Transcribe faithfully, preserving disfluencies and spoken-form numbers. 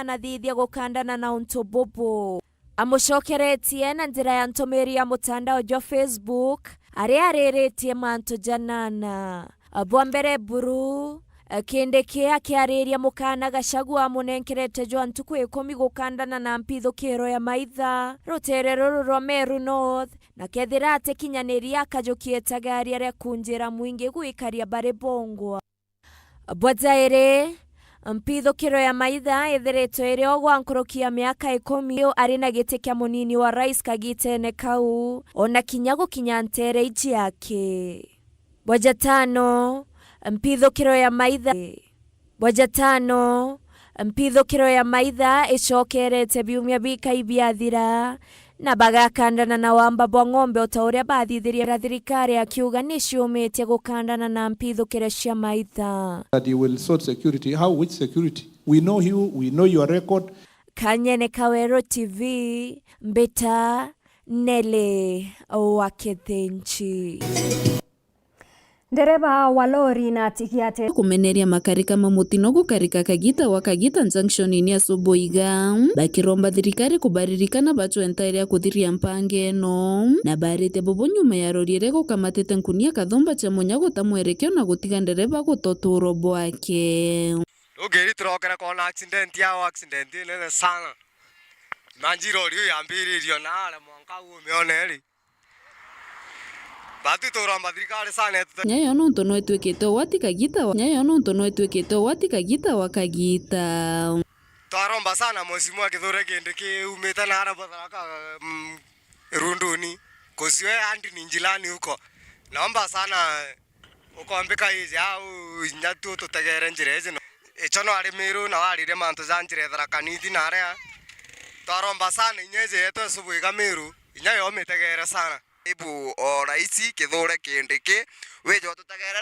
nathithia gukandana na untu bubu. Amucokeretie na njira ya ntumiri ya mutandao jwa Facebook, aria ariritie mantu janana. Bwa mbere buru, Kindiki akiariria mukana Gachagua amunenkerete jwa ntuku ikumi gukandana na mpithukiro ya maitha, rutere ruru rwa Meru North, na kethira atikinyaniria akajukia itagaria ria kunjira mwingi gwikaria bari bongwa. Bwa jairi, mpithukiro ya maitha ithiritwe iri o gwa nkuruki ya miaka ikumi ari na giti kia munini wa rais kagitene kau, ona kinya gukinya ntere iji yake. Bwa jatano, mpithukiro ya maitha. Bwa jatano, mpithukiro ya maitha icokerete biumia bikai biathira, na bagakandana na wamba bwa ng'ombe o ta uria bathithirie, na thirikari akiuga ni ciumitie gukandana na mpithukire cia maitha. That you will sort security. How? Which security? We know you, we know your record. Kanyene Kaweru T V, mbita Nelly wa Kithinchi. Ndereba wa lori na atigiate kumeneria makarika ma mutino gukarika kagita gwa kagita junction-ini ya Subuiga, bakiromba thirikari kubaririkana bacwe ntairi ya kuthiria mpango ino, na barite bubu nyuma ya lori iria gukamatite nkunia kathumba cia munya guta mwerekeo na gutiga ndereba guta uturo bwake. Rugiri turokera kwona accident yao, accident inene sana. Manji lori iyo yambiririo naare mwanka umione ri. Batu turomba thirikari sana itute- Nyayo nontu no itwikite ugwati kagita wa, nyayo nontu no itwikite ugwati kagita wa kagita. Twaromba sana mheshimiwa Kithure Kindiki umite naara Batharaka, mm, Runduni. Kusiwe andi ni njilani huko. Naomba sana ukombika ije au inya tu tutegere njira iji no. Icho no ari Miru na warire mantu ja njira ethera kaniti na aria. Twaromba sana inya ije yetu Subuiga Miru, inya yo mitegere sana. Ibu o raisi Kithure Kindiki, wije ututegere